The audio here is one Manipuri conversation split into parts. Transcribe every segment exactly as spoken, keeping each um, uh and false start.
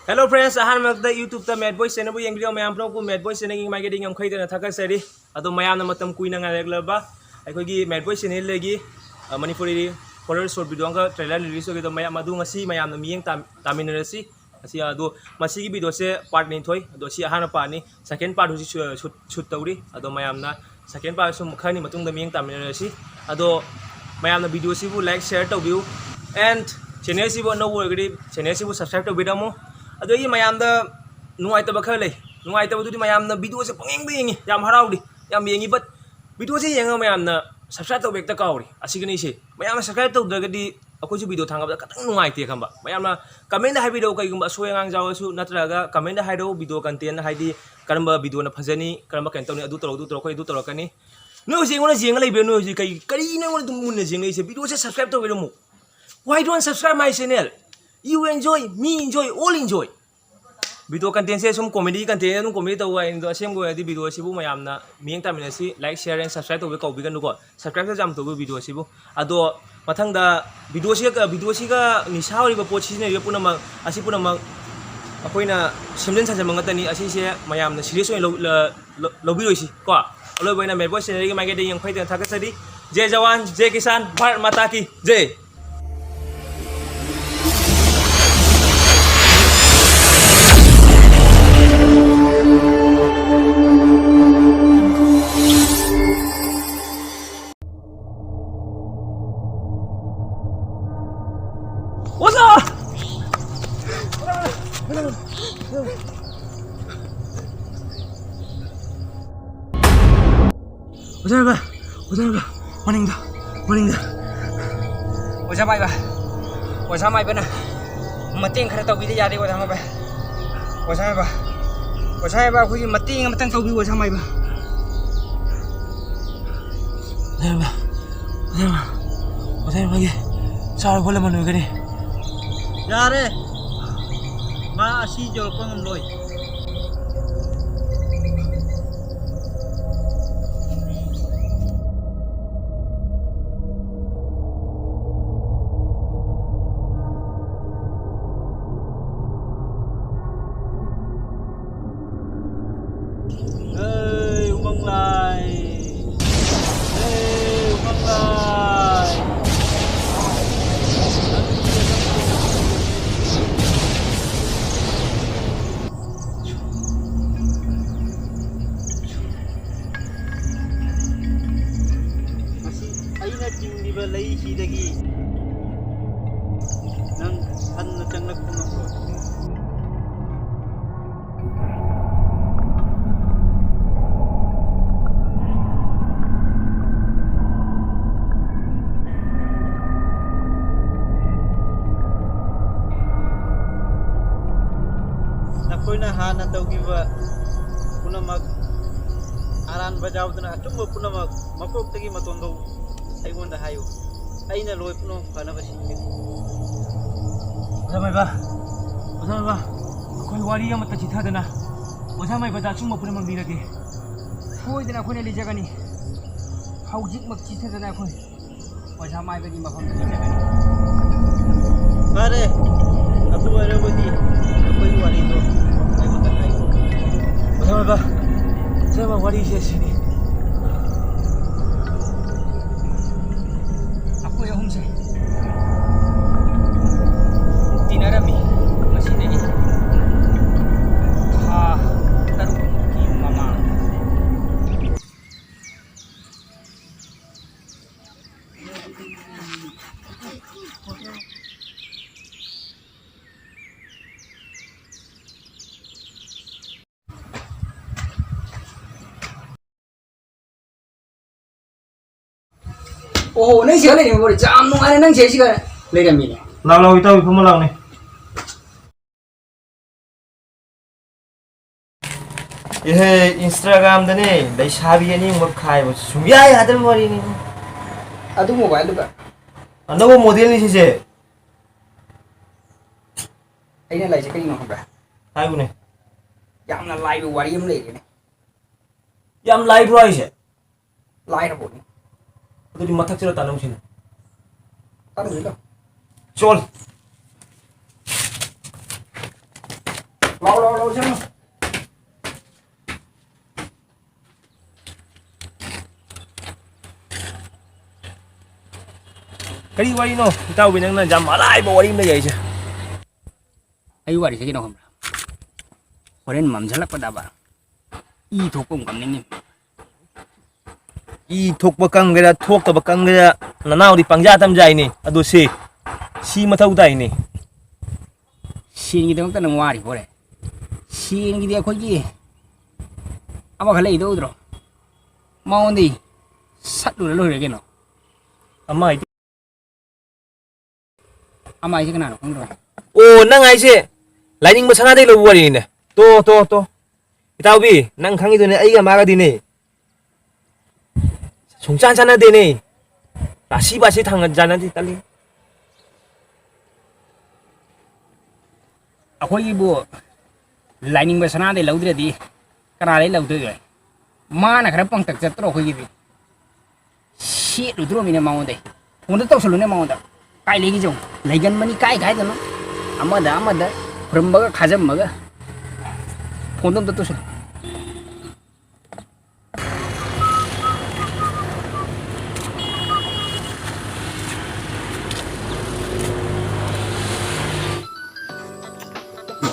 Hello friends, ꯑꯍꯥꯟꯕꯃꯛꯇ YouTube-ꯇ Mad Boy Channel-ꯕꯨ ꯌꯦꯡꯕꯤꯔꯤꯕ ꯃꯌꯥꯝ ꯄꯨꯝꯅꯃꯛꯄꯨ Mad Boy Channel-ꯒꯤ ꯃꯥꯏꯀꯩꯗꯒꯤ ꯌꯥꯝ ꯈꯩꯗꯅ ꯊꯥꯒꯠꯆꯔꯤ꯫ ꯑꯗꯣ ꯃꯌꯥꯝꯅ ꯃꯇꯝ ꯀꯨꯏꯅ ꯉꯥꯏꯔꯛꯂꯕ ꯑꯩꯈꯣꯏꯒꯤ Mad Boy Channel-ꯗꯒꯤ, ꯑ, ꯃꯅꯤꯄꯨꯔꯤ horror short video ꯑꯃꯒ trailer release ꯑꯣꯏꯒꯗꯕ ꯃꯌꯥꯝ ꯑꯗꯨ ꯉꯁꯤ ꯃꯌꯥꯝꯅ ꯃꯤꯠꯌꯦꯡ ꯇꯥꯝ-, ꯇꯥꯃꯤꯟꯅꯔꯁꯤ꯫ ꯑꯁꯤ, ꯑꯗꯣ ꯃꯁꯤꯒꯤ video-ꯁꯦ part ꯅꯤꯊꯣꯏ, ꯑꯗꯣ ꯁꯤ ꯑꯍꯥꯟꯕ part-ꯅꯤ꯫ Second part ꯍꯧꯖꯤꯛ ꯁꯨ-, shoot, shoot ꯇꯧꯔꯤ꯫ ꯑꯗꯣ ꯃꯌꯥꯝꯅ second part-ꯁꯨ ꯈꯔꯅꯤ ꯃꯇꯨꯡꯗ ꯃꯤꯠꯌꯦꯡ ꯇꯥꯃꯤꯟꯅꯔꯁꯤ꯫ ꯑꯗꯣ ꯃꯌꯥꯝꯅ video-ꯁꯤꯕꯨ like, share ꯇꯧꯕꯤꯌꯨ, and channel-ꯁꯤꯕꯨ ꯑꯅꯧꯕ ꯑꯣꯏꯔꯒꯗꯤ channel-ꯁꯤꯕꯨ subscribe ꯇꯧꯕꯤꯔꯝꯃꯨ꯫ ꯑꯗꯣ ꯑꯩꯒꯤ ꯃꯌꯥꯝꯗ ꯅꯨꯡꯉꯥꯏꯇꯕ ꯈꯔ ꯂꯩ꯫ ꯅꯨꯡꯉꯥꯏꯇꯕꯗꯨꯗꯤ ꯃꯌꯥꯝꯅ video-ꯁꯦ ꯄꯪꯌꯦꯡꯗ ꯌꯦꯡꯉꯤ, ꯌꯥꯝ ꯍꯔꯥꯎꯔꯤ, ꯌꯥꯝ ꯌꯦꯡꯉꯤ, but video-ꯁꯦ ꯌꯦꯡꯉꯒ ꯃꯌꯥꯝꯅ subscribe ꯇꯧꯕ ꯍꯦꯛꯇ ꯀꯥꯎꯔꯤ꯫ ꯑꯁꯤꯒꯤꯅꯤ ꯁꯤ꯫ ꯃꯌꯥꯝꯅ subscribe ꯇꯧꯗ꯭ꯔꯒꯗꯤ ꯑꯩꯈꯣꯏꯁꯨ video ꯊꯥꯡꯒꯠꯄꯗ ꯈꯤꯇꯪ ꯅꯨꯡꯉꯥꯏꯇꯦ ꯈꯟꯕ꯫ ꯃꯌꯥꯝꯅ comment ꯍꯥꯏꯕꯤꯔꯛꯎ, ꯀꯩꯒꯨꯝꯕ ꯑꯁꯣꯏ ꯑꯉꯥꯡ ꯌꯥꯎꯔꯁꯨ, ꯅꯠꯇ꯭ꯔꯒ comment ꯍꯥꯏꯔꯛꯎ, video content ꯍꯥꯏꯗꯤ ꯀꯔꯝꯕ video-ꯅ ꯐꯖꯅꯤ, ꯀꯔꯝꯕ ꯀꯩꯅꯣ ꯇꯧꯅꯤ, ꯑꯗꯨ ꯇꯧꯔꯣ, ꯑꯗꯨ ꯇꯧꯔꯣ, ꯑꯩꯈꯣꯏ ꯑꯗꯨ ꯇꯧꯔꯛꯀꯅꯤ꯫ ꯅꯣꯏ ꯍꯧꯖꯤꯛ ꯑꯩꯉꯣꯟꯗ ꯌꯦꯡꯉ ꯂꯩꯕꯤꯔꯣ, ꯅꯣꯏ ꯍꯧꯖꯤꯛ ꯀꯩ, ꯀꯔꯤꯅꯣ ꯑꯩꯉꯣꯟꯗ ꯑꯗꯨꯝ ꯃꯨꯟꯅ ꯌꯦꯡ ꯂꯩꯔꯤꯁꯦ? Video-ꯁꯦ subscribe ꯇꯧꯕꯤꯔꯝꯃꯨ꯫ Why don't subscribe my channel? You enjoy, me enjoy, all enjoy. Video content-ꯁꯦ ꯁꯨꯝ comedy content ꯑꯗꯨꯝ comedy ꯇꯧꯕ ꯋꯥꯅꯤ, ꯑꯗꯣ ꯑꯁꯦꯡꯕ ꯑꯣꯏꯔꯗꯤ video-ꯁꯤꯕꯨ ꯃꯌꯥꯝꯅ ꯃꯤꯠꯌꯦꯡ ꯇꯥꯃꯤꯟꯅꯁꯤ, like, share and subscribe ꯇꯧꯕ ꯀꯥꯎꯕꯤꯒꯅꯨꯀꯣ꯫ Subscribe-ꯁꯨ ꯌꯥꯝ ꯇꯧꯕꯤꯌꯨ video-ꯁꯤꯕꯨ꯫ ꯑꯗꯣ ꯃꯊꯪꯗ video-ꯁꯤꯒ, video-ꯁꯤꯒ ꯅꯤꯁꯥ ꯑꯣꯏꯔꯤꯕ ꯄꯣꯠ ꯁꯤꯖꯤꯟꯅꯔꯤꯕ ꯄꯨꯝꯅꯃꯛ, ꯑꯁꯤ ꯄꯨꯝꯅꯃꯛ ꯑꯩꯈꯣꯏꯅ ꯁꯦꯝꯖꯤꯟ ꯁꯥꯖꯤꯟꯕ ꯉꯥꯛꯇꯅꯤ꯫ ꯑꯁꯤꯁꯦ ꯃꯌꯥꯝꯅ serious ꯑꯣꯏꯅ ꯂꯧ-, ꯂ-, ꯂ-, ꯂꯧꯕꯤꯔꯣꯏꯁꯤ ꯀꯣ꯫ ꯑꯂꯣꯏꯕ ꯑꯣꯏꯅ Mad Boy Channel-ꯒꯤ ꯃꯥꯏꯀꯩꯗꯒꯤ ꯌꯥꯝ ꯈꯩꯗꯅ ꯊꯥꯒꯠꯆꯔꯤ꯫ ꯖꯦ ꯖꯋꯥꯟ, ꯖꯦ ꯀꯤꯁꯥꯟ, ꯚꯥꯔꯠ ꯃꯥꯇꯥ ꯀꯤ ꯖꯦ꯫ ꯑꯣꯖꯥ! ꯑꯣꯖꯥ ꯃꯥꯏꯕ, ꯑꯣꯖꯥ ꯃꯥꯏꯕ, ꯃꯅꯤꯡꯗ, ꯃꯅꯤꯡꯗ꯫ ꯑꯣꯖꯥ ꯃꯥꯏꯕ, ꯑꯣꯖꯥ ꯃꯥꯏꯕꯅ ꯃꯇꯦꯡ ꯈꯔ ꯇꯧꯕꯤꯗ ꯌꯥꯗꯦ, ꯑꯣꯖꯥ ꯃꯥꯏꯕ꯫ ꯑꯣꯖꯥ ꯃꯥꯏꯕ, ꯑꯣꯖꯥ ꯃꯥꯏꯕ, ꯑꯩꯈꯣꯏꯒꯤ ꯃꯇꯦꯡ ꯑꯃꯇꯪ ꯇꯧꯕꯤꯌꯨ, ꯑꯣꯖꯥ ꯃꯥꯏꯕ꯫ ꯑꯣꯖꯥ ꯃꯥꯏꯕ, ꯑꯣꯖꯥ ꯃꯥꯏꯕ, ꯑꯣꯖꯥ ꯃꯥꯏꯕꯒꯤ ꯆꯥꯔ ꯈꯣꯠꯂꯝꯃ ꯂꯣꯏꯒꯅꯤ꯫ ꯌꯥꯔꯦ, ꯃꯥ ꯑꯁꯤ ꯌꯧꯔꯛꯄ ꯉꯝꯂꯣꯏ꯫ ꯁꯤꯗꯒꯤ ꯅꯪ ꯍꯟꯅ ꯆꯪꯂꯛꯄ ꯉꯝꯂꯣꯏ꯫ ꯅꯈꯣꯏꯅ ꯍꯥꯟꯅ ꯇꯧꯈꯤꯕ ꯄꯨꯝꯅꯃꯛ ꯑꯔꯥꯟꯕ ꯌꯥꯎꯗꯅ ꯑꯆꯨꯝꯕ ꯄꯨꯝꯅꯃꯛ ꯃꯀꯣꯛꯇꯒꯤ ꯃꯇꯣꯟꯐꯥꯎ ꯑꯩꯉꯣꯟꯗ ꯍꯥꯏꯌꯨ꯫ ꯑꯩꯅ ꯂꯣꯏ ꯄꯨꯝꯅꯃꯛ ꯐꯅꯕ ꯁꯤꯟꯒꯅꯤ꯫ ꯑꯣꯖꯥ ꯃꯥꯏꯕ, ꯑꯣꯖꯥ ꯃꯥꯏꯕ, ꯑꯩꯈꯣꯏ ꯋꯥꯔꯤ ꯑꯃꯠꯇ ꯆꯤꯊꯗꯅ ꯑꯣꯖꯥ ꯃꯥꯏꯕꯗ ꯑꯆꯨꯝꯕ ꯄꯨꯝꯅꯃꯛ ꯂꯤꯔꯒꯦ꯫ ꯁꯣꯏꯗꯅ ꯑꯩꯈꯣꯏꯅ ꯂꯤꯖꯒꯅꯤ꯫ ꯍꯧꯖꯤꯛꯃꯛ ꯆꯤꯊꯗꯅ ꯑꯩꯈꯣꯏ ꯑꯣꯖꯥ ꯃꯥꯏꯕꯒꯤ ꯃꯐꯝꯗ ꯂꯤꯖꯒꯅꯤ꯫ ꯐꯔꯦ, ꯑꯗꯨ ꯑꯣꯏꯔꯕꯗꯤ ꯑꯩꯈꯣꯏꯒꯤ ꯋꯥꯔꯤꯗꯣ ꯑꯩꯉꯣꯟꯗ ꯍꯥꯏꯌꯨ꯫ ꯑꯣꯖꯥ ꯃꯥꯏꯕ, ꯑꯣꯖꯥ ꯃꯥꯏꯕ, ꯋꯥꯔꯤꯁꯦ ꯁꯤꯅꯤ꯫ ꯑꯩꯈꯣꯏ ꯑꯍꯨꯝꯁꯦ ꯇꯤꯟꯅꯔꯝꯃꯤ꯫ ꯃꯁꯤꯗꯒꯤ ꯊꯥ ꯇꯔꯨꯛꯀꯤ ꯃꯃꯥꯡꯗ꯫ ꯑꯣꯍꯣ, ꯅꯪ ꯁꯤꯒ ꯂꯩꯔꯝꯃꯤꯕ ꯋꯥꯔꯤ? ꯌꯥꯝ ꯅꯨꯡꯉꯥꯏꯅ ꯅꯪ ꯁꯤꯒ ꯂꯩꯔꯝꯃꯤꯅꯦ꯫ ꯂꯥꯛ ꯂꯥꯎ, ꯏꯇꯥꯎ, ꯏꯐꯝ ꯂꯥꯎꯅꯦ꯫ ꯏꯍꯦ, Instagram-ꯗꯅꯦ ꯂꯩꯁꯥꯕꯤ ꯑꯅꯤ ꯑꯍꯨꯝꯈꯛ ꯈꯥꯏꯕ ꯁꯨꯡꯌꯥ ꯌꯥꯗ꯭ꯔꯕ ꯋꯥꯔꯤꯅꯤ꯫ ꯑꯗꯨ mobile-ꯗꯨꯒ? ꯑꯅꯧꯕ model-ꯅꯤ ꯁꯤꯁꯦ꯫ ꯑꯩꯅ ꯂꯩꯁꯦ ꯀꯩꯅꯣ ꯈꯪꯕ꯭ꯔꯥ? ꯍꯥꯏꯌꯨꯅꯦ꯫ ꯌꯥꯝꯅ ꯂꯥꯏꯕ ꯋꯥꯔꯤ ꯑꯃ ꯂꯩꯔꯦꯅꯦ꯫ ꯌꯥꯝ ꯂꯥꯏꯕ꯭ꯔꯣ ꯍꯥꯏꯁꯦ? ꯂꯥꯏꯔꯕꯣꯅꯤ꯫ ꯑꯗꯨꯗꯤ ꯃꯊꯛꯁꯤꯗ ꯇꯥꯅꯧꯁꯤꯅꯦ꯫ ꯇꯥꯅꯧꯁꯤꯗ꯫ ꯆꯣꯜ꯫ ꯂꯥꯎ, ꯂꯥꯎ, ꯂꯥꯎ, ꯆꯪꯉꯣ꯫ ꯀꯔꯤ ꯋꯥꯔꯤꯅꯣ? ꯏꯇꯥꯎꯕꯤ, ꯅꯪꯅ ꯌꯥꯝ ꯑꯂꯥꯏꯕ ꯋꯥꯔꯤ ꯑꯃ ꯂꯩ ꯍꯥꯏꯁꯦ꯫ ꯑꯩ ꯋꯥꯔꯤꯁꯦ ꯀꯩꯅꯣ ꯈꯪꯕ꯭ꯔꯥ? ꯍꯣꯔꯦꯟ ꯃꯝꯁꯤꯜꯂꯛꯄꯗꯕ ꯏ ꯊꯣꯛꯄ ꯑꯃ ꯀꯝꯅꯤꯡꯉꯤ꯫ ꯏ ꯊꯣꯛꯄ ꯀꯪꯒꯦꯔꯥ, ꯊꯣꯛꯇꯕ ꯀꯪꯒꯦꯔꯥ, ꯅꯅꯥꯎꯗꯤ ꯄꯪꯖꯥ ꯇꯝꯖꯥꯏꯅꯦ꯫ ꯑꯗꯨ ꯁꯤ, ꯁꯤ ꯃꯊꯧ ꯇꯥꯏꯅꯦ꯫ ꯁꯦꯟꯒꯤꯗꯃꯛꯇ ꯅꯪ ꯋꯥꯔꯤꯕ ꯑꯣꯏꯔꯦ꯫ ꯁꯦꯟꯒꯤꯗꯤ ꯑꯩꯈꯣꯏꯒꯤ ꯑꯃꯈꯛ ꯂꯩꯗꯣ ꯎꯗ꯭ꯔꯣ? ꯃꯉꯣꯟꯗꯤ ꯁꯠꯂꯨꯔ ꯂꯣꯏꯔꯦ ꯀꯩꯅꯣ꯫ ꯑꯃ ꯍꯥꯏꯗꯤ? ꯑꯃ ꯍꯥꯏꯁꯦ ꯀꯅꯥꯅꯣ ꯈꯪꯗ꯭ꯔꯣ? ꯑꯣ, ꯅꯪ ꯍꯥꯏꯁꯦ ꯂꯥꯏꯅꯤꯡꯕ ꯁꯅꯥꯗꯩ ꯂꯧꯕ ꯋꯥꯔꯤꯅꯤꯅꯦ꯫ ꯇꯣ, ꯇꯣ, ꯇꯣ꯫ ꯏꯇꯥꯎꯕꯤ, ꯅꯪ ꯈꯪꯉꯤꯗꯨꯅꯦ, ꯑꯩꯒ ꯃꯥꯒꯗꯤꯅꯦ ꯁꯨꯡꯆꯥꯟ ꯆꯥꯟꯅꯗꯦꯅꯦ꯫ ꯔꯥꯁꯤ ꯕꯥꯁꯤ ꯊꯥꯡꯒ ꯆꯥꯟꯅꯗꯦ, ꯇꯜꯂꯤ꯫ ꯑꯩꯈꯣꯏꯒꯤꯕꯨ ꯂꯥꯏꯅꯤꯡꯕ ꯁꯅꯥꯗꯩ ꯂꯧꯗ꯭ꯔꯗꯤ ꯀꯅꯥꯗꯩ ꯂꯧꯗꯣꯏꯕ? ꯃꯥꯅ ꯈꯔ ꯄꯪꯇꯛ ꯆꯠꯇ꯭ꯔꯣ ꯑꯩꯈꯣꯏꯒꯤꯗꯤ? ꯁꯦꯠꯂꯨꯗ꯭ꯔꯣꯃꯤꯅꯦ ꯃꯉꯣꯟꯗꯩ꯫ ꯐꯣꯟꯗ ꯇꯧꯁꯜꯂꯨꯅꯦ ꯃꯉꯣꯟꯗ꯫ ꯀꯥꯏ ꯂꯩꯒꯦ ꯌꯦꯡꯉꯨ꯫ ꯂꯩꯒꯟꯕꯅꯤ ꯀꯥꯏ ꯀꯥꯏꯗꯅꯣ꯫ ꯑꯃꯗ ꯑꯃꯗ ꯈꯨꯔꯝꯕꯒ ꯈꯥꯖꯝꯕꯒ꯫ ꯐꯣꯟꯗꯣ ꯑꯝꯇ ꯇꯧꯁꯜꯂꯨ꯫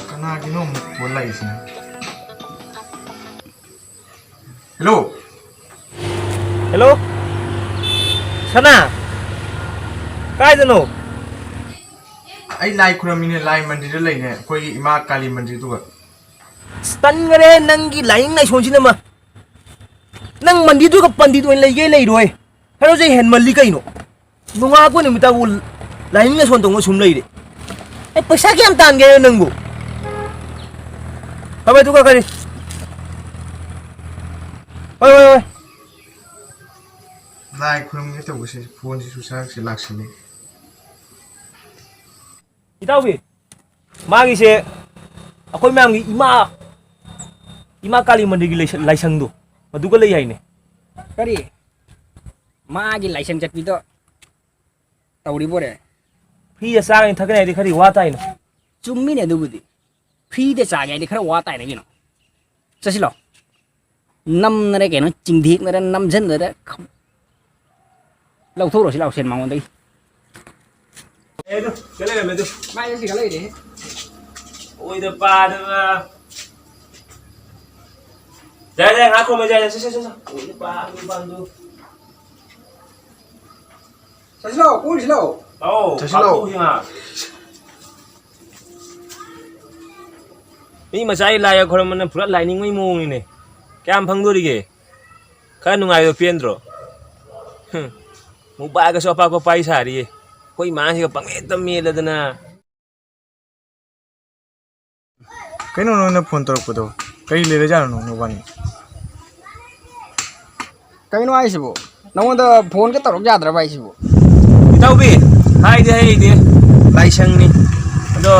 ꯀꯅꯥꯒꯤꯅꯣ ꯑꯃꯨꯛ ꯐꯣꯟ ꯂꯥꯛꯏꯁꯤꯅ? ꯍꯦꯜꯂꯣ꯫ ꯍꯦꯜꯂꯣ꯫ ꯁꯅꯥ꯫ ꯀꯥꯏꯗꯅꯣ? ꯑꯩ ꯂꯥꯏ ꯈꯨꯔꯝꯃꯤꯅꯦ, ꯂꯥꯏ ꯃꯟꯗꯤꯔꯗ ꯂꯩꯅꯦ, ꯑꯩꯈꯣꯏꯒꯤ ꯏꯃꯥ ꯀꯥꯂꯤ ꯃꯟꯗꯤꯔꯗꯨꯒ꯫ ꯑꯁ, ꯇꯟꯈꯔꯦ ꯅꯪꯒꯤ ꯂꯥꯏꯅꯤꯡ ꯂꯥꯏꯁꯣꯟꯁꯤꯅꯃ꯫ ꯅꯪ ꯃꯟꯗꯤꯔꯗꯨꯒ ꯄꯟꯗꯤꯠ ꯑꯣꯏꯅ ꯂꯩꯒꯦ ꯂꯩꯔꯣꯏ꯫ ꯈꯔꯁꯦ ꯍꯦꯟꯃꯜꯂꯤ ꯀꯩꯅꯣ꯫ ꯅꯣꯡꯉꯥꯜꯂꯛꯄ ꯅꯨꯃꯤꯠꯇꯕꯨ ꯂꯥꯏꯅꯤꯡ ꯂꯥꯏꯁꯣꯟ ꯇꯧꯅ ꯁꯨꯝ ꯂꯩꯔꯦ꯫ ꯑꯩ ꯄꯩꯁꯥ ꯀꯌꯥꯝ ꯇꯥꯟꯒꯦ ꯅꯪꯕꯨ? ꯐꯕ ꯑꯗꯨꯒ ꯀꯔꯤ? ꯍꯣꯏ, ꯍꯣꯏ, ꯍꯣꯏ꯫ ꯂꯥꯏ ꯈꯨꯔꯨꯝꯒꯦ ꯇꯧꯕꯁꯦ ꯐꯣꯟꯁꯤꯁꯨ ꯆꯥꯔꯛꯁꯦ ꯂꯥꯛꯁꯤꯜꯂꯤ꯫ ꯏꯇꯥꯎꯕꯤ, ꯃꯥꯒꯤꯁꯦ ꯑꯩꯈꯣꯏ ꯃꯌꯥꯝꯒꯤ ꯏꯃꯥ, ꯏꯃꯥ ꯀꯥꯂꯤ ꯃꯟꯗꯤꯔꯒꯤ ꯂꯥꯏꯁ-, ꯂꯥꯏꯁꯪꯗꯣ, ꯃꯗꯨꯒ ꯂꯩ ꯍꯥꯏꯅꯦ꯫ ꯀꯔꯤ? ꯃꯥꯒꯤ ꯂꯥꯏꯁꯪ ꯆꯠꯄꯤꯗꯣ ꯇꯧꯔꯤꯕꯣꯔꯦ? ꯐ꯭ꯔꯤꯗ ꯆꯥꯒꯅꯤ ꯊꯛꯀꯅꯤ ꯍꯥꯏꯗꯤ ꯈꯔꯗꯤ ꯋꯥ ꯇꯥꯏꯅꯦ꯫ ꯆꯨꯝꯃꯤꯅꯦ ꯑꯗꯨꯕꯨꯗꯤ꯫ ꯐ꯭ꯔꯤꯗ ꯆꯥꯒꯦ ꯍꯥꯏꯗꯤ ꯈꯔ ꯋꯥ ꯇꯥꯏꯅꯦ ꯀꯩꯅꯣ꯫ ꯆꯠꯁꯤꯂꯣ꯫ ꯅꯝꯅꯔꯦ ꯀꯩꯅꯣ, ꯆꯤꯡꯊꯦꯛꯅꯔꯦ, ꯅꯝꯖꯟꯅꯔꯦ꯫ ꯂꯧꯊꯣꯛꯎꯔꯣ ꯁꯤ ꯂꯥꯎ ꯁꯦꯟ ꯃꯉꯣꯟꯗꯒꯤ꯫ ꯑꯦ, ꯑꯗꯨ, ꯁꯤꯗ ꯂꯩꯔꯝꯃꯦ ꯑꯗꯨ꯫ ꯃꯥꯏꯗ ꯁꯤꯒ ꯂꯩꯔꯦ꯫ ꯑꯣꯏꯗ ꯄꯥꯗꯕ꯫ ꯌꯥꯔꯦ, ꯌꯥꯔꯦ, ꯉꯥꯏꯈꯣ, ꯌꯥꯔꯦ, ꯁꯦ, ꯁꯦ, ꯁꯦ, ꯁꯦ꯫ ꯑꯣꯏꯗ ꯄꯥꯗꯕ ꯄꯥꯟꯗꯨ꯫ ꯆꯠꯁꯤꯂꯣ, ꯀꯣꯏꯔꯨꯁꯤꯂꯣ꯫ ꯑꯧ, ꯆꯠꯁꯤꯂꯣ꯫ ꯀꯥꯞꯊꯣꯛꯎꯁꯤ ꯉꯥꯏꯍꯥꯛ꯫ ꯃꯤ ꯃꯆꯥꯒꯤ ꯂꯥꯏꯒ ꯈꯣꯏꯔꯝꯕꯅ ꯄꯨꯔꯥ ꯂꯥꯏꯅꯤꯡꯕꯒꯤ ꯃꯑꯣꯡꯅꯤꯅꯦ꯫ ꯀꯌꯥꯝ ꯐꯪꯗꯣꯔꯤꯒꯦ? ꯈꯔ ꯅꯨꯡꯉꯥꯏꯕ ꯄꯦꯟꯗ꯭ꯔꯣ? ꯍꯨꯝ꯫ ꯃꯨꯛꯕꯥꯡꯒꯁꯨ ꯑꯄꯥꯛꯄ ꯄꯥꯏ ꯁꯥꯔꯤꯌꯦ꯫ ꯑꯩꯈꯣꯏ ꯏꯃꯥꯁꯤꯒ ꯄꯪꯃꯦꯠꯇ ꯃꯦꯠꯂꯗꯅ꯫ ꯀꯩꯅꯣ ꯅꯉꯣꯟꯗ ꯐꯣꯟ ꯇꯧꯔꯛꯄꯗꯣ? ꯀꯔꯤ ꯂꯩꯔꯖꯥꯠꯅꯣ ꯅꯕꯥꯅꯤ? ꯀꯩꯅꯣ ꯍꯥꯏꯁꯤꯕꯣ? ꯅꯉꯣꯟꯗ ꯐꯣꯟꯒ ꯇꯧꯔꯛ ꯌꯥꯗ꯭ꯔꯕ ꯍꯥꯏꯁꯤꯕꯣ? ꯏꯇꯥꯎꯕꯤ, ꯍꯥꯏꯗꯤ ꯍꯩꯗꯤ ꯂꯥꯏꯁꯪꯅꯤ꯫ ꯑꯗꯣ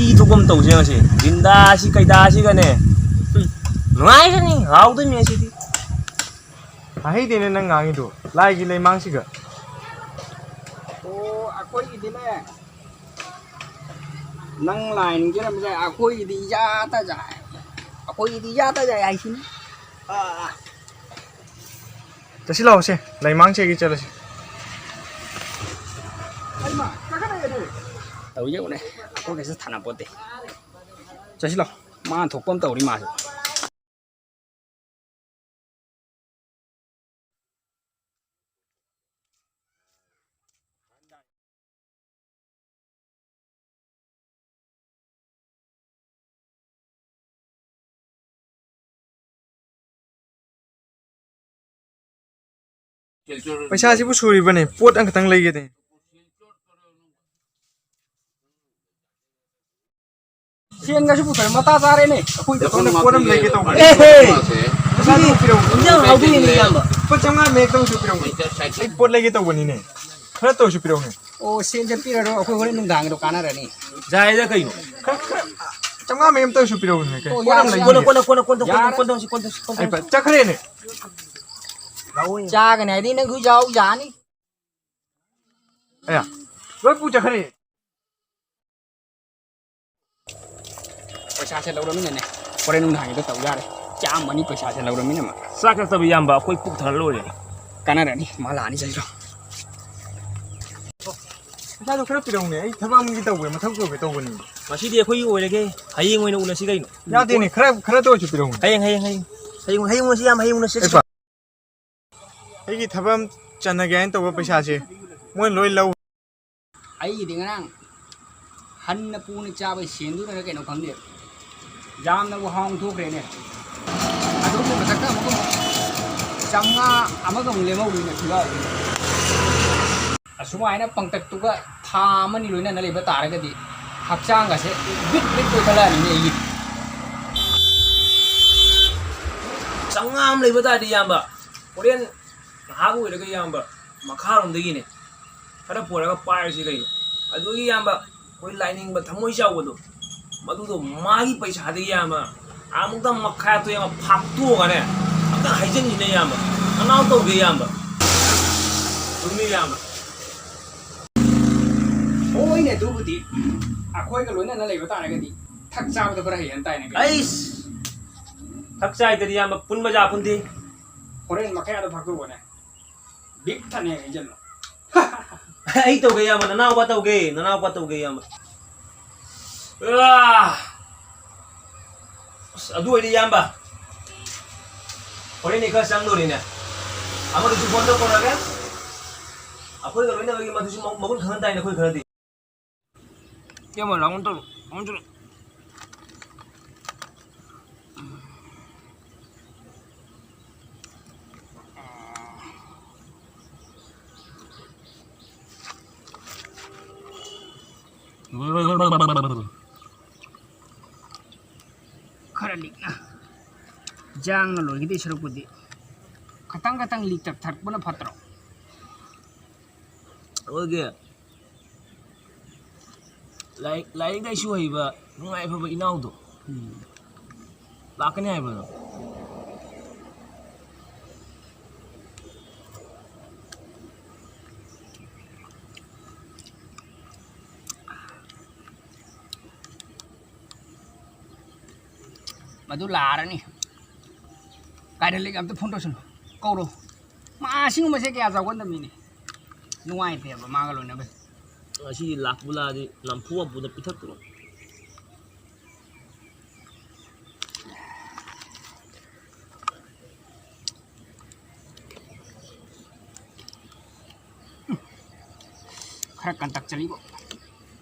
ꯏ ꯊꯣꯛꯄ ꯑꯃ ꯇꯧꯁꯦ ꯉꯁꯤ꯫ ꯕꯤꯟꯗꯥꯁꯤ ꯀꯩꯗꯥꯁꯤꯒꯅꯦ꯫ ꯍꯨꯝ, ꯅꯨꯡꯉꯥꯏꯔꯅꯤ, ꯍꯥꯎꯗꯣꯏꯅꯤ ꯉꯁꯤꯗꯤ꯫ ꯍꯥꯏꯍꯩꯗꯦꯅꯦ ꯅꯪ ꯉꯥꯡꯉꯤꯗꯣ, ꯂꯥꯏꯒꯤ ꯂꯩꯃꯥꯡꯁꯤꯒ꯫ ꯑꯣ, ꯑꯩꯈꯣꯏꯒꯤꯗꯤꯅꯦ, ꯅꯪ ꯂꯥꯏꯟꯒꯤꯔꯝꯁꯦ, ꯑꯩꯈꯣꯏꯒꯤꯗꯤ ꯏꯌꯥꯇ ꯌꯥꯏ꯫ ꯑꯩꯈꯣꯏꯒꯤꯗꯤ ꯏꯌꯥꯇ ꯌꯥꯏ ꯍꯥꯏꯁꯤꯅꯤ꯫ ꯑꯥ꯫ ꯆꯠꯁꯤ ꯂꯥꯛꯑꯣꯁꯦ, ꯂꯩꯃꯥꯡꯁꯦꯒꯤ ꯆꯠꯂꯁꯤ꯫ ꯍꯩꯃꯥ, ꯀꯥꯈꯠꯂꯛꯑꯦꯅꯦ꯫ ꯇꯧ ꯌꯦꯡꯉꯨꯅꯦ, ꯑꯩꯈꯣꯏ ꯀꯩꯁꯨ ꯊꯥꯅꯄꯣꯠꯇꯦ꯫ ꯆꯠꯁꯤ ꯂꯥꯛꯑꯣ, ꯃꯥ ꯊꯣꯛꯄ ꯑꯃ ꯇꯧꯔꯤ ꯃꯥꯁꯨ꯫ ꯄꯩꯁꯥꯁꯤꯕꯨ ꯁꯨꯔꯤꯕꯅꯦ, ꯄꯣꯠ ꯑꯃꯈꯛꯇꯪ ꯂꯩꯒꯦꯅꯦ꯫ ꯁꯦꯟꯒꯁꯨ ꯄꯨꯊꯣꯔꯛꯑꯦ, ꯃꯇꯥ ꯆꯥꯔꯦꯅꯦ꯫ ꯑꯩꯈꯣꯏ ꯈꯛꯇꯪꯗ ꯄꯣꯠ ꯑꯃ ꯂꯩꯒꯦ ꯇꯧꯕꯅꯦ꯫ ꯑꯦꯍꯦ! ꯄꯩꯁꯥꯗꯨ ꯄꯤꯔꯛꯎ꯫ ꯏꯟꯖꯥꯡ ꯍꯥꯎꯗꯣꯏꯅꯦ, ꯏꯌꯥꯝꯕ꯫ ꯂꯨꯄꯥ ꯆꯥꯝꯃꯉꯥ ꯃꯌꯦꯛꯇꯪꯁꯨ ꯄꯤꯔꯛꯎꯅꯦ꯫ ꯑꯩ ꯄꯣꯠ ꯂꯩꯒꯦ ꯇꯧꯕꯅꯤꯅꯦ꯫ ꯈꯔꯇ ꯑꯣꯏꯔꯁꯨ ꯄꯤꯔꯛꯎꯅꯦ꯫ ꯑꯣ, ꯁꯦꯟꯁꯦ ꯄꯤꯔꯔꯣꯏ, ꯑꯩꯈꯣꯏ ꯍꯣꯔꯦꯟ ꯅꯨꯡꯗꯥꯡꯒꯤꯗꯣ ꯀꯥꯟꯅꯔꯅꯤ꯫ ꯌꯥꯏꯗ ꯀꯩꯅꯣ꯫ ꯈꯔ, ꯈꯔ, ꯆꯥꯝꯃꯉꯥ ꯃꯌꯦꯛꯇꯪꯁꯨ ꯄꯤꯔꯛꯎꯅꯦ꯫ ꯑꯣ, ꯀꯣꯟ ꯑꯃ ꯌꯥꯔꯦ, ꯂꯩꯒꯦ꯫ ꯀꯣꯟꯅ, ꯀꯣꯟꯅ, ꯀꯣꯟꯅ, ꯀꯣꯟꯅ ꯇꯧꯁꯤ, ꯌꯥꯔꯦ꯫ ꯀꯣꯟꯅ ꯇꯧꯁꯤ, ꯀꯣꯟꯅ ꯇꯧꯁꯤ, ꯀꯣꯟꯅ ꯑꯩ ꯇꯧꯁꯤ꯫ ꯐ-, ꯆꯠꯈ꯭ꯔꯦꯅꯦ꯫ ꯆꯥꯒꯅꯤ ꯍꯥꯏꯗꯤ ꯅꯪꯁꯨ ꯌꯥꯎ ꯌꯥꯅꯤ꯫ ꯑꯌꯥ, ꯂꯣꯏ ꯄꯨ ꯆꯠꯈ꯭ꯔꯦ꯫ ꯄꯩꯁꯥꯁꯦ ꯂꯧꯔꯃꯤꯅꯅꯦ, ꯍꯣꯔꯦꯟ ꯅꯨꯡꯗꯥꯡꯒꯤꯗꯣ ꯇꯧ ꯌꯥꯔꯦ꯫ ꯆꯥꯝꯃꯅꯤ ꯄꯩꯁꯥꯁꯦ ꯂꯧꯔꯃꯤꯅ ꯃꯥ꯫ ꯆꯥꯛ ꯆꯥꯛꯇꯕ ꯏꯌꯥꯝꯕ, ꯑꯩꯈꯣꯏ ꯄꯨꯛ ꯊꯜꯂ ꯂꯣꯏꯔꯦ꯫ ꯀꯥꯟꯅꯔꯅꯤ, ꯃꯥ ꯂꯥꯛꯑꯅꯤ, ꯆꯠꯂꯣ꯫ ꯄꯩꯁꯥꯗꯣ ꯈꯔ ꯄꯤꯔꯛꯎꯅꯦ, ꯑꯩ ꯊꯕꯛ ꯑꯃꯒꯤ ꯇꯧꯕꯅꯦ, ꯃꯊꯧ ꯇꯧꯒꯦ ꯇꯧꯕꯅꯤ꯫ ꯉꯁꯤꯗꯤ ꯑꯩꯈꯣꯏꯒꯤ ꯑꯣꯏꯔꯒꯦ, ꯍꯌꯦꯡ ꯑꯣꯏꯅ ꯎꯅꯁꯤ ꯀꯩꯅꯣ꯫ ꯌꯥꯗꯦꯅꯦ, ꯈꯔ, ꯈꯔꯇ ꯑꯣꯏꯔꯁꯨ ꯄꯤꯔꯛꯎꯅꯦ꯫ ꯍꯌꯦꯡ, ꯍꯌꯦꯡ, ꯍꯌꯦꯡ꯫ ꯍꯌꯦꯡ, ꯍꯌꯦꯡ ꯎꯅꯁꯤ ꯏꯌꯥꯝꯕ, ꯍꯌꯦꯡ ꯎꯅꯁꯤ꯫ ꯑꯩ ꯄ-, ꯑꯩꯒꯤ ꯊꯕꯛ ꯑꯃ ꯆꯟꯅꯒꯦ ꯍꯥꯏꯅ ꯇꯧꯕ ꯄꯩꯁꯥꯁꯦ ꯃꯣꯏꯅ ꯂꯣꯏ ꯂꯧ꯫ ꯑꯩꯒꯤꯗꯤ ꯉꯔꯥꯡ ꯍꯟꯅ ꯄꯨꯅ ꯆꯥꯕꯒꯤ ꯁꯦꯟꯗꯨꯅꯔ ꯀꯩꯅꯣ ꯈꯪꯗꯦ, ꯌꯥꯝꯅꯕꯨ ꯍꯥꯎꯅ ꯊꯣꯛꯈ꯭ꯔꯦꯅꯦ꯫ ꯑꯗꯨꯒꯤ ꯃꯊꯛꯇ ꯑꯃꯨꯛꯀ ꯑꯃꯨꯛ ꯆꯥꯝꯃꯉꯥ ꯑꯃꯒ ꯑꯃꯨꯛ ꯂꯦꯝꯍꯧꯔꯤꯅꯦ ꯈꯨꯌꯥꯎꯗꯨꯅ꯫ ꯑꯁꯨꯃꯥꯏꯅ ꯄꯪꯇꯛꯇꯨꯒ ꯊꯥ ꯑꯃꯅꯤ ꯂꯣꯏꯅꯅ ꯂꯩꯕ ꯇꯥꯔꯒꯗꯤ ꯍꯛꯆꯥꯡꯒꯁꯦ ꯕꯤꯠ ꯕꯤꯠ ꯀꯣꯏꯈꯠꯂꯛꯑꯅꯤꯅꯦ ꯑꯩꯒꯤꯗꯤ꯫ ꯆꯥꯝꯃꯉꯥ ꯑꯃ ꯂꯩꯕ ꯇꯥꯔꯗꯤ ꯏꯌꯥꯝꯕ, ꯍꯣꯔꯦꯟ ꯉꯥꯏꯍꯥꯛ ꯑꯣꯏꯔꯒ ꯏꯌꯥꯝꯕ ꯃꯈꯥꯔꯣꯝꯗꯒꯤꯅꯦ ꯈꯔ ꯄꯨꯔꯒ ꯄꯥꯏꯔꯁꯤ ꯀꯩꯅꯣ꯫ ꯑꯗꯨꯒꯤ ꯏꯌꯥꯝꯕ ꯑꯩꯈꯣꯏ ꯂꯥꯏꯅꯤꯡꯕ ꯊꯃꯣꯏ ꯆꯥꯎꯕꯗꯣ, ꯃꯗꯨꯗꯣ ꯃꯥꯒꯤ ꯄꯩꯁꯥꯗꯒꯤ ꯏꯌꯥꯝꯕ ꯑꯃꯨꯛꯇꯪ ꯃꯈꯥꯏ ꯑꯇꯣ ꯏꯌꯥꯝꯕ ꯐꯥꯛꯇꯣꯛꯑꯒꯅꯦ ꯑꯝꯇꯪ ꯍꯩꯖꯤꯟꯈꯤꯅꯦ ꯏꯌꯥꯝꯕ꯫ ꯅꯅꯥꯎ ꯇꯧꯒꯦ ꯏꯌꯥꯝꯕ꯫ ꯆꯨꯝꯃꯤ ꯏꯌꯥꯝꯕ꯫ ꯍꯣꯏꯅꯦ, ꯑꯗꯨꯕꯨꯗꯤ ꯑꯩꯈꯣꯏꯒ ꯂꯣꯏꯅꯅ ꯂꯩꯕ ꯇꯥꯔꯒꯗꯤ ꯊꯛ ꯆꯥꯕꯗꯣ ꯈꯔ ꯍꯩꯍꯟ ꯇꯥꯏꯅꯦ ꯀꯩꯅꯣ꯫ ꯑꯩꯁ! ꯊꯛ ꯆꯥꯏꯗꯗꯤ ꯏꯌꯥꯝꯕ ꯄꯨꯟꯕ ꯌꯥ ꯄꯨꯟꯗꯦ꯫ ꯍꯣꯔꯦꯟ ꯃꯈꯥꯗ ꯐꯥꯛꯇꯣꯛꯑꯣꯅꯦ꯫ ꯕꯤꯛ ꯊꯟꯅ ꯍꯩꯖꯜꯂꯣ꯫ ꯑꯩ ꯇꯧꯒꯦ ꯏꯌꯥꯝꯕ, ꯅꯅꯥꯎꯄꯥ ꯇꯧꯒꯦ, ꯅꯅꯥꯎꯄꯥ ꯇꯧꯒꯦ ꯏꯌꯥꯝꯕ꯫ ꯑꯥ! ꯑꯁ, ꯑꯗꯨ ꯑꯣꯏꯔꯗꯤ ꯏꯌꯥꯝꯕ, ꯍꯣꯔꯦꯟꯗꯤ ꯈꯔ ꯆꯪꯗꯣꯔꯤꯅꯦ꯫ ꯑꯃꯗꯨꯁꯨ ꯐꯣꯟ ꯇꯧꯔꯒꯦ꯫ ꯑꯩꯈꯣꯏꯒ ꯂꯣꯏꯅꯕꯒꯤ ꯃꯗꯨꯁꯨ ꯃ-, ꯃꯒꯨꯟ ꯈꯪꯍꯟ ꯇꯥꯏꯅꯦ ꯑꯩꯈꯣꯏ ꯈꯔꯗꯤ꯫ ꯏꯌꯥꯝꯕ, ꯔꯥꯎꯟ ꯇꯧꯔꯣ, ꯔꯥꯎꯟ ꯇꯧꯔꯣ꯫ ꯈꯔ ꯂꯤꯛꯅ ꯌꯥꯡꯅ ꯂꯣꯏꯒꯗꯣꯏ ꯁꯔꯨꯛꯄꯨꯗꯤ ꯈꯇꯪ ꯈꯇꯪ ꯂꯤꯛꯇꯛ ꯊꯛꯄꯅ ꯐꯠꯇ꯭ꯔꯣ? ꯑꯩꯈꯣꯏꯒꯤ ꯂꯥꯏꯔꯤꯛ, ꯂꯥꯏꯔꯤꯛ ꯂꯥꯏꯁꯨ ꯍꯩꯕ, ꯅꯨꯡꯉꯥꯏ ꯐꯕ ꯏꯅꯥꯎꯗꯣ ꯂꯥꯛꯀꯅꯤ ꯍꯥꯏꯕꯗꯣ꯫ ꯃꯗꯨ ꯂꯥꯛꯑꯔꯅꯤ꯫ ꯀꯥꯏꯗ ꯂꯩꯒꯦ? ꯑꯝꯇ ꯐꯣꯟ ꯇꯧꯁꯤꯜꯂꯨ, ꯀꯧꯔꯣ꯫ ꯃꯥ ꯑꯁꯤꯒꯨꯝꯕꯁꯦ ꯀꯌꯥ ꯆꯥꯎꯒꯟꯗꯕ ꯃꯤꯅꯦ꯫ ꯅꯨꯡꯉꯥꯏꯇꯦꯕ ꯃꯥꯒ ꯂꯣꯏꯅꯕꯁꯦ꯫ ꯉꯁꯤꯗꯤ ꯂꯥꯛꯄꯨ ꯂꯥꯛꯑꯗꯤ ꯅꯝꯐꯨ ꯍꯥꯐꯨꯗ ꯄꯤꯊꯛꯇꯣꯏꯅꯤ꯫ ꯈꯔ ꯀꯟꯇꯛ ꯆꯠꯂꯤꯕꯣ꯫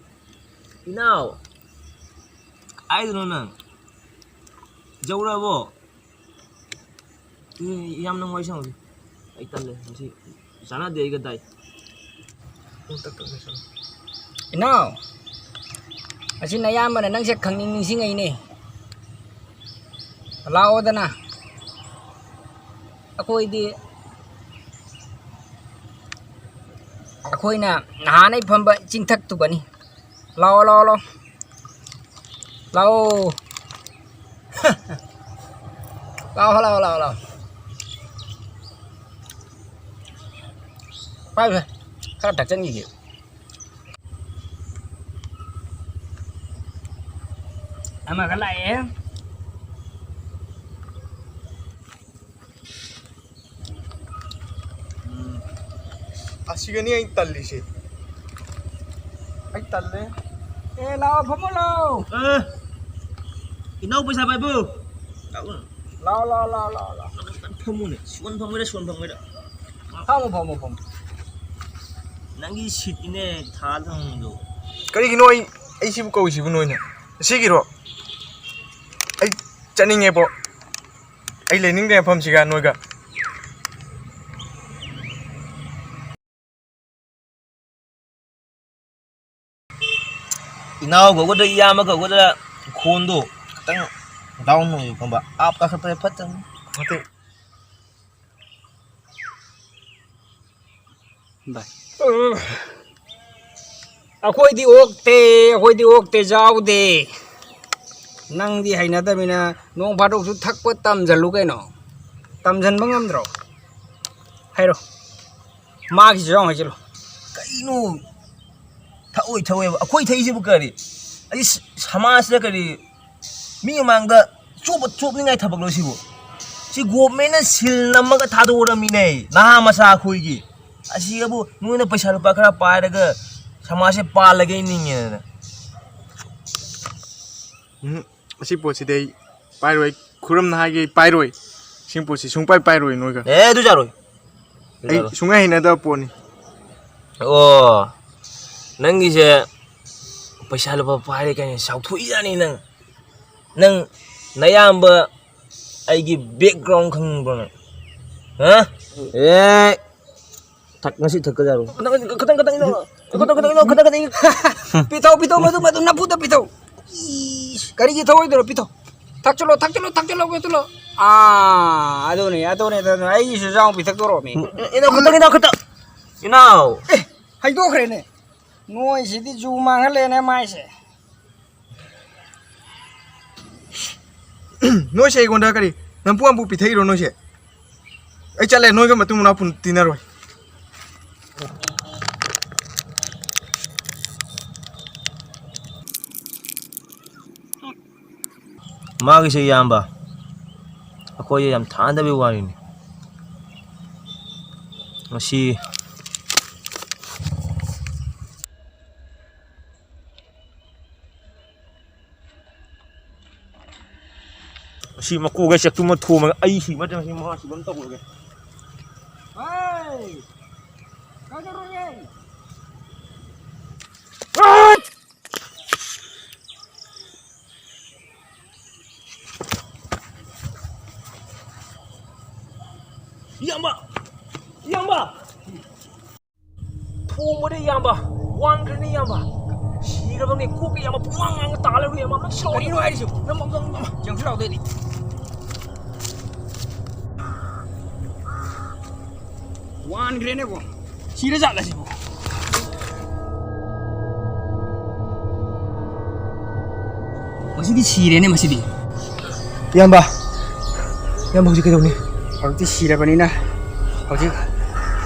ꯏꯅꯥꯎ, ꯀꯥꯏꯗꯅꯣ ꯅꯪ? ꯌꯧꯔꯛꯑꯕꯣ? ꯑꯦ, ꯌꯥꯝ ꯅꯨꯡꯉꯥꯏ ꯁꯥꯟꯅꯁꯤ꯫ ꯑꯩ ꯇꯜꯂꯦ ꯉꯁꯤ꯫ ꯆꯥꯟꯅꯗꯦ ꯑꯩꯒ ꯗꯥꯏ꯫ ꯏꯅꯥꯎ, ꯑꯁꯤ ꯅꯌꯥꯝꯕꯅ ꯅꯪꯁꯦ ꯈꯪꯅꯤꯡ ꯅꯤꯡꯁꯤꯡꯉꯛꯏꯅꯦ꯫ ꯂꯥꯛꯑꯣꯗꯅ꯫ ꯑꯩꯈꯣꯏꯗꯤ, ꯑꯩꯈꯣꯏꯅ ꯅꯍꯥꯟꯅꯩ ꯐꯝꯕ ꯆꯤꯡꯊꯛꯇꯨꯒꯅꯤ꯫ ꯂꯥꯛꯑꯣ, ꯂꯥꯛꯑꯣ, ꯂꯥꯛꯑꯣ꯫ ꯂꯥꯛꯑꯣ꯫ ꯂꯥꯛꯑꯣ, ꯂꯥꯛꯑꯣ, ꯂꯥꯛꯑꯣ, ꯂꯥꯛꯑꯣ꯫ ꯄꯥꯏꯌꯨꯁꯦ꯫ ꯈꯔ ꯊꯛꯆꯟꯈꯤꯒꯦ꯫ ꯑꯃꯒ ꯂꯥꯛꯑꯦ꯫ ꯎꯝ꯫ ꯑꯁꯤꯒꯅꯤ ꯑꯩꯅ ꯇꯜꯂꯤꯁꯦ꯫ ꯑꯩ ꯇꯜꯂꯦ꯫ ꯑꯦ, ꯂꯥꯛꯑꯣ, ꯐꯝꯃꯣ ꯂꯥꯛꯑꯣ꯫ ꯑꯦ, ꯏꯅꯥꯎ ꯄꯩꯁꯥ ꯄꯥꯏꯕꯨ꯫ ꯂꯥꯛꯑꯣ꯫ ꯂꯥꯛꯑꯣ, ꯂꯥꯛꯑꯣ, ꯂꯥꯛꯑꯣ, ꯂꯥꯛꯑꯣ, ꯂꯥꯛꯑꯣ꯫ ꯐꯝꯃꯨꯅꯦ, ꯁꯣꯟ ꯐꯝꯒꯦꯔꯥ, ꯁꯣꯟ ꯐꯝꯒꯦꯔꯥ꯫ ꯐꯝꯃꯣ, ꯐꯝꯃꯣ, ꯐꯝꯃꯣ꯫ ꯅꯪꯒꯤ ꯁꯤꯠꯅꯤꯅꯦ ꯊꯥ ꯊꯝꯃꯤꯗꯣ꯫ ꯀꯔꯤꯒꯤꯅꯣ ꯑꯩ, ꯑꯩꯁꯤꯕꯨ ꯀꯧꯏꯁꯤꯕꯨ ꯅꯣꯏꯅ? ꯑꯁꯤꯒꯤꯔꯣ? ꯑꯩ ꯆꯠꯅꯤꯡꯉꯦꯕꯣ꯫ ꯑꯩ ꯂꯩꯅꯤꯡꯗꯦ ꯃꯐꯝꯁꯤꯒ ꯅꯣꯏꯒ꯫ ꯏꯅꯥꯎ ꯀꯧꯒꯗ꯭ꯔꯥ, ꯏꯌꯥꯝꯕ ꯀꯧꯒꯗ꯭ꯔꯥ, ꯈꯣꯟꯗꯣ ꯈꯤꯇꯪ ꯗꯥꯎꯟ ꯑꯣꯏꯌꯨ ꯈꯪꯕ꯫ ꯑꯞ ꯀꯥꯈꯠꯄꯗ ꯐꯠꯇꯕꯅꯤ꯫ ꯅꯠꯇꯦ꯫ ꯚꯥꯏ꯫ ꯑꯩꯈꯣꯏꯗꯤ ꯑꯣꯛꯇꯦ, ꯑꯩꯈꯣꯏꯗꯤ ꯑꯣꯛꯇꯦ, ꯆꯥꯎꯗꯦ꯫ ꯅꯪꯗꯤ ꯍꯩꯅꯗꯕꯅꯤꯅ ꯅꯣꯡ ꯐꯥꯗꯣꯛꯁꯨ ꯊꯛꯄ ꯇꯝꯁꯤꯜꯂꯨ ꯀꯩꯅꯣ꯫ ꯇꯝꯁꯤꯟꯕ ꯉꯝꯗ꯭ꯔꯣ? ꯍꯥꯏꯔꯣ꯫ ꯃꯥꯒꯤꯁꯨ ꯌꯥꯎꯅ ꯍꯥꯏꯖꯤꯜꯂꯨ꯫ ꯀꯩꯅꯣ? ꯊꯛꯑꯣꯏ, ꯊꯛꯑꯣꯏꯕ꯫ ꯑꯩꯈꯣꯏ ꯊꯛꯏꯁꯤꯕꯨ ꯀꯔꯤ? ꯑꯩ ꯁ-, ꯁꯃꯥꯖꯁꯤꯗ ꯀꯔꯤ? ꯃꯤ ꯃꯃꯥꯡꯗ ꯆꯣꯞꯄ-, ꯆꯣꯞꯅꯤꯡꯉꯥꯏ ꯊꯕꯛꯂꯣ ꯁꯤꯕꯨ? ꯁꯤ ꯒꯣꯚꯔꯟꯃꯦꯟꯠꯅ ꯁꯤꯜ ꯅꯝꯃꯒ ꯊꯥꯗꯣꯔꯝꯃꯤꯅꯦ, ꯅꯍꯥ ꯃꯆꯥ ꯑꯩꯈꯣꯏꯒꯤ꯫ ꯑꯁꯤꯗꯕꯨ ꯅꯣꯏꯅ ꯄꯩꯁꯥ ꯂꯨꯄꯥ ꯈꯔ ꯄꯥꯏꯔꯒ ꯁꯃꯥꯖꯁꯦ ꯄꯥꯜꯂꯒꯦ ꯅꯤꯡꯉꯦꯗꯅ꯫ ꯎꯝ, ꯑꯁꯤ ꯄꯣꯠꯁꯤꯗꯤ ꯑꯩ ꯄꯥꯏꯔꯣꯏ꯫ ꯈꯨꯔꯝꯅ ꯍꯥꯏꯒꯦ, ꯑꯩ ꯄꯥꯏꯔꯣꯏ꯫ ꯁꯤ ꯄꯣꯠꯁꯤ ꯁꯨꯡꯄꯥꯏ ꯄꯥꯏꯔꯣꯏ ꯅꯣꯏꯒ꯫ ꯑꯦ, ꯑꯗꯨ ꯌꯥꯔꯣꯏ꯫ ꯑꯗꯨ ꯑꯩ ꯌꯥꯔꯣꯏ꯫ ꯁꯨꯡꯍꯩ ꯍꯩꯅꯗꯕ ꯄꯣꯠꯅꯤ꯫ ꯑꯣ꯫ ꯅꯪꯒꯤꯁꯦ ꯄꯩꯁꯥ ꯂꯨꯄꯥ ꯄꯥꯏꯔꯦ ꯀꯥꯏꯅ ꯆꯥꯎꯊꯣꯛꯏꯖꯥꯠꯅꯤ ꯅꯪ꯫ ꯅꯪ ꯅꯌꯥꯝꯕ ꯑꯩꯒꯤ background ꯈꯪꯕ꯭ꯔꯣ ꯅꯪ? ꯍꯥ? ꯑꯦ, ꯊꯛ-, ꯉꯁꯤ ꯊꯛꯀꯗꯧꯔꯣ? ꯈꯇꯪ, ꯈꯇꯪ, ꯈꯇꯪ ꯏꯅꯣ꯫ ꯈꯇꯪ, ꯈꯇꯪ ꯏꯅꯣ, ꯈꯇꯪ, ꯈꯇꯪ ꯏꯅꯣ꯫ ꯄꯤꯊꯧ, ꯄꯤꯊꯧ, ꯃꯗꯨ, ꯃꯗꯨ ꯅꯐꯨꯗ ꯄꯤꯊꯧ꯫ ꯏꯁ, ꯀꯔꯤꯒꯤ ꯊꯧꯑꯣꯏꯗꯣꯏꯅꯣ? ꯄꯤꯊꯧ꯫ ꯊꯛꯆꯜꯂꯣ, ꯊꯛꯆꯜꯂꯣ, ꯊꯛꯆꯜꯂꯣ, ꯊꯛꯆꯜꯂꯣ꯫ ꯑꯥ, ꯑꯗꯨꯅꯤ, ꯑꯗꯨꯅꯤ, ꯑꯗꯨꯅꯤ꯫ ꯑꯩꯒꯤꯁꯨ ꯌꯥꯎ ꯄꯤꯊꯛꯇꯣꯔꯣꯃꯤ꯫ ꯏꯅꯥꯎ, ꯈꯇꯪ, ꯏꯅꯥꯎ, ꯈꯇꯪ꯫ ꯏꯅꯥꯎ꯫ ꯑꯦ, ꯍꯩꯗꯣꯛꯈ꯭ꯔꯦꯅꯦ꯫ ꯅꯣꯏꯁꯤꯗꯤ ꯖꯨ ꯃꯥꯡꯍꯜꯂꯦꯅꯦ ꯃꯥꯏꯁꯦ꯫ ꯅꯣꯏꯁꯦ ꯑꯩꯉꯣꯟꯗ ꯀꯔꯤ ꯅꯝꯄꯨ ꯑꯝꯄꯨ ꯄꯤꯊꯛꯏꯔꯣ ꯅꯣꯏꯁꯦ? ꯑꯩ ꯆꯠꯂꯦ, ꯅꯣꯏꯒ ꯃꯇꯨꯡ ꯃꯅꯥꯎ ꯄꯨꯟ-, ꯇꯤꯟꯅꯔꯣꯏ꯫ ꯃꯥꯒꯤꯁꯦ ꯏꯌꯥꯝꯕ, ꯑꯩꯈꯣꯏꯁꯦ ꯌꯥꯝ ꯊꯥꯅꯗꯕꯒꯤ ꯋꯥꯔꯤꯅꯤ꯫ ꯉꯁꯤ ꯑꯁꯤ ꯃꯀꯣꯛ ꯑꯩ ꯆꯦꯛꯇꯨꯃ ꯊꯣꯝꯃꯒ ꯑꯩ ꯁꯤꯕ ꯅꯠꯇ꯭ꯔꯒ ꯁꯤ ꯃꯥ ꯁꯤꯕ ꯑꯃ ꯇꯧꯔꯒꯦ꯫ ꯍꯥꯏ! ꯀꯩꯗꯧꯔꯒꯦ? ꯏꯌꯥꯝꯕ! ꯏꯌꯥꯝꯕ! ꯊꯣꯡꯕꯗ ꯏꯌꯥꯝꯕ, ꯋꯥꯟꯈ꯭ꯔꯅꯤ ꯏꯌꯥꯝꯕ꯫ ꯁꯤꯔꯕꯅꯤ, ꯀꯣꯛꯀ ꯏꯌꯥꯝꯕ ꯄꯨꯡꯉꯥꯡ ꯉꯥꯡꯉ ꯇꯥ ꯂꯩꯔꯦ ꯏꯌꯥꯝꯕ꯫ ꯀꯔꯤꯅꯣ ꯍꯥꯏꯔꯤꯁꯤꯕꯣ? ꯅꯪ, ꯅꯪ, ꯅꯪ, ꯌꯦꯡꯁꯤ ꯂꯥꯎꯗꯣꯏꯅꯤ꯫ ꯋꯥꯟꯈ꯭ꯔꯦꯅꯦꯕꯣ꯫ ꯁꯤꯔ ꯖꯥꯠꯂ ꯁꯤꯕꯣ? ꯃꯁꯤꯗꯤ ꯁꯤꯔꯦꯅꯦ ꯃꯁꯤꯗꯤ꯫ ꯏꯌꯥꯝꯕ, ꯏꯌꯥꯝꯕ ꯍꯧꯖꯤꯛ ꯀꯩꯗꯧꯅꯤ? ꯍꯧꯖꯤꯛꯇꯤ ꯁꯤꯔꯕꯅꯤꯅ ꯍꯧꯖꯤꯛ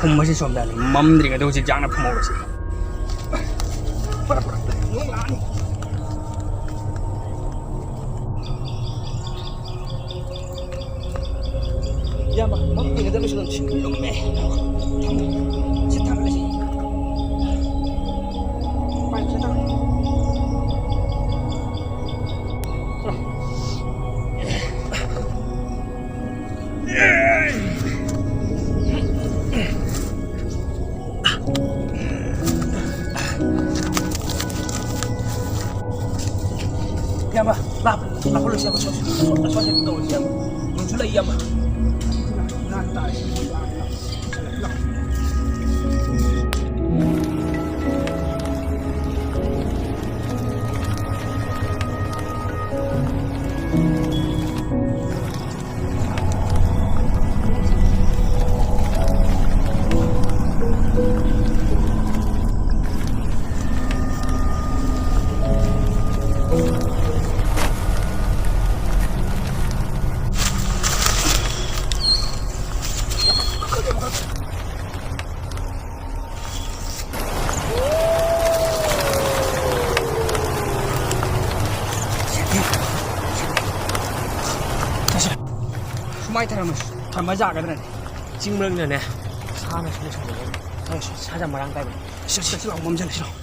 ꯐꯨꯝꯕꯁꯤ ꯁꯣꯝꯗ ꯃꯝꯗ꯭ꯔꯤꯉꯩꯗ ꯍꯧꯖꯤꯛ ꯌꯥꯡꯅ ꯐꯨꯝꯍꯧꯔꯁꯤ꯫ ꯐꯔꯦ, ꯐꯔꯦ, ꯐꯔꯦ꯫ ꯅꯣꯡ ꯂꯥꯛꯑꯅꯤ꯫ ꯏꯌꯥꯝꯕ, ꯃꯝ ꯌꯦꯡꯒꯗꯕꯁꯨ ꯑꯗꯨꯝ ꯁꯤ ꯂꯨꯝꯃꯦ꯫ ꯊꯝꯃꯣ꯫ ꯁꯤ ꯊꯝꯃꯁꯤ꯫ ꯄꯥꯏꯞꯁꯦ ꯊꯝꯃꯣ꯫ ꯂꯥꯛꯄ ꯂꯥꯛꯄ ꯂꯣꯏꯁꯤ ꯌꯥꯝ ꯁꯣꯏꯁꯤ ꯁꯣꯏꯁꯤ ꯇꯧꯔꯁꯤ ꯌꯥꯝ ꯅꯨꯡꯁꯨ ꯂꯩ ꯌꯥꯝ ꯅꯥꯟ ꯇꯥꯔꯦ꯫ ꯁꯨꯃꯥꯏ ꯊꯔꯝꯃꯁꯤ꯫ ꯊꯝꯕ ꯌꯥꯒꯗ꯭ꯔꯅꯦ? ꯆꯤꯡ ꯃꯔꯛꯅꯅꯦ ꯁꯥꯅ ꯁꯨꯝ ꯁꯟꯗꯣꯛꯑꯦ꯫ ꯁꯥ ꯌꯥꯝ ꯃꯔꯥꯡ ꯀꯥꯏꯕꯅꯦ꯫ ꯁꯤ, ꯁꯤ, ꯁꯤ ꯂꯥꯎ, ꯃꯝꯁꯤꯜꯂꯦ, ꯁꯤ ꯂꯥꯎ꯫